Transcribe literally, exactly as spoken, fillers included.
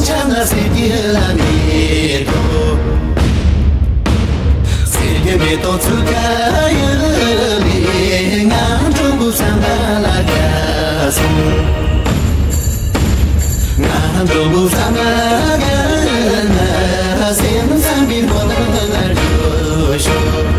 ཆ་ལ་ཟེར་རྒྱུ་ལ་མེད་དོ། ཟེར་རྒྱུ་མེད་དོ་ཚུལ་ཁ་ཡོད་ལེ། ང་འགྲོ་འགོ་བསམ་པ་ལ་དགའ་སོང་། ང་འགྲོ་འགོ་བསམ་པ་དགའ་ན། སེམས་བསམ་པའི་ཧོ་ལ་ལ་འགྲོ་ཤོག།